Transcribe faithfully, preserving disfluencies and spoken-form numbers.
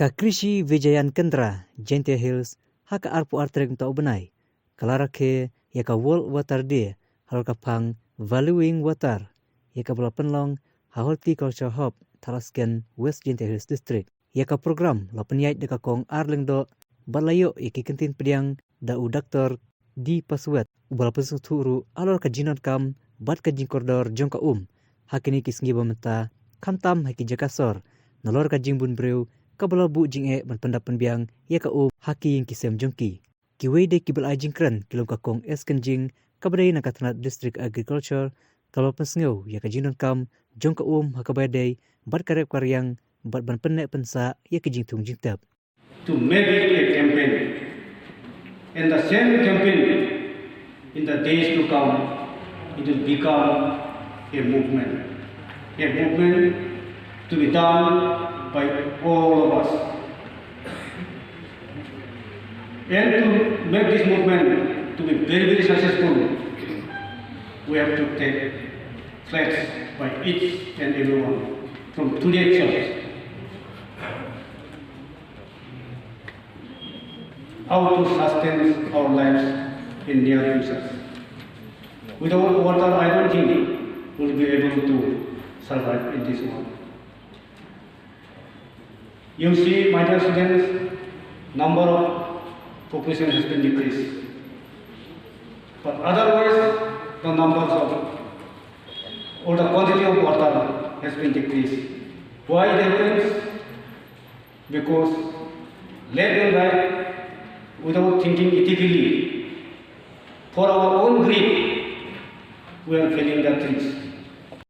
Ka Krishi Vigyan Kendra, Jaintia Hills, ha ka arphew ar tarik mynta u bnai, ka la rakhe ïa ka World Water Day halor ka phang Valuing Water, ïa kaba la pynlong ha Horticulture Hub, Thadlaskein, West Jaintia Hills District. Ïa ka program la pynïaid da ka Kong R. Lyngdoh bad la ïoh ïa ki kyntien pdiang da u Doctor D. Paswet, uba la pynsngewthuh ruh halor ka jingdonkam bad ka jingkordor jong ka um ha kine ki sngi ba mynta, khamtam ha ki jaka sor, nalor ka jingbun briew kaba la buh jingeh ban pyndap pynbiang ïa ka um ha ki ïing ki sem jong ki. Kiwei de kiba la ai jingkren ki long ka Kong S. Kynjing, kaba dei na ka tnat District Agriculture, kaba la pynsngew ïa ka jingdonkam jong ka um ha kaba ïadei bad ka rep ka riang bad ban pynneh pynsah ïa ki jingthung jingtep. To make it a campaign. And the same campaign, in the days to come, it will become a movement. A movement to be done by all of us. And to make this movement to be very, very successful, we have to take pledge by each and everyone from today itself. How to sustain our lives in near future. Without water, I don't think we'll be able to survive in this world. You see, my dear students, number of population has been decreased. But otherwise, the numbers of, or the quantity of water has been decreased. Why it happens? Because left and right, without thinking ethically, for our own greed, we are felling the trees.